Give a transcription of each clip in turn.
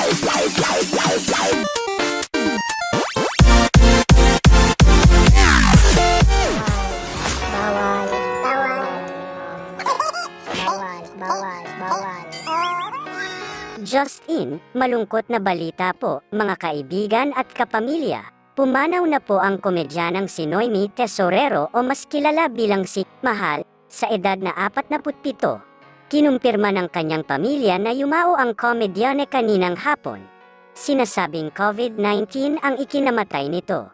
Bawal, bawal. Bawal, bawal, bawal. Just in, malungkot na balita po, mga kaibigan at kapamilya. Pumanaw na po ang komedyanang si Noemi Tesorero o mas kilala bilang si Mahal, sa edad na 47. Kinumpirma ng kanyang pamilya na yumao ang komedyane kaninang hapon. Sinasabing COVID-19 ang ikinamatay nito.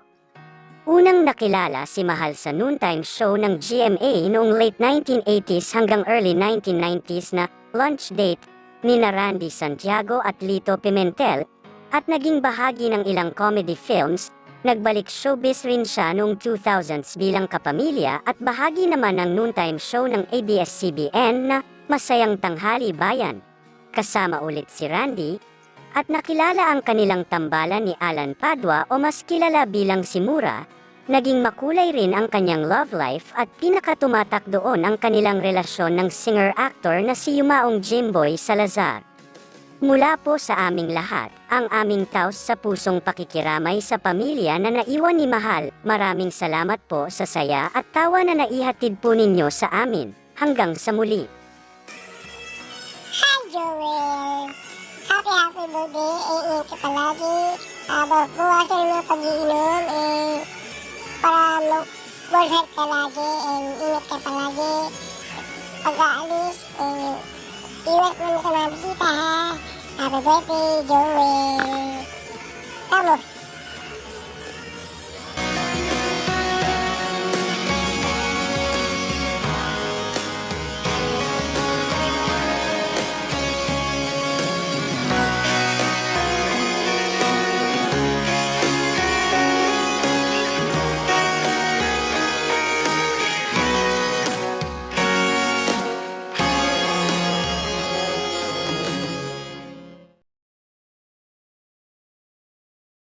Unang nakilala si Mahal sa noontime show ng GMA noong late 1980s hanggang early 1990s na lunch date ni Randy Santiago at Lito Pimentel at naging bahagi ng ilang comedy films. Nagbalik showbiz rin siya noong 2000s bilang kapamilya at bahagi naman ng noontime show ng ABS-CBN na Masayang Tanghali Bayan. Kasama ulit si Randy at nakilala ang kanilang tambalan ni Alan Padua o mas kilala bilang si Mura. Naging makulay rin ang kanyang love life at pinakatumatak doon ang kanilang relasyon ng singer-actor na si Yumaong Jimboy Salazar. Mula po sa aming lahat, ang aming taos sa pusong pakikiramay sa pamilya na naiwan ni Mahal. Maraming salamat po sa saya at tawa na naihatid po ninyo sa amin. Hanggang sa muli. Hi, Joel! Happy birthday! Ingat ka palagi. Bukas ka ng pag-iinom. Para mag-work hard ka lagi. Ingat ka palagi. Pag-aalis, iwas mo sa mga bisita, ha? Happy birthday, Joel! Tamo!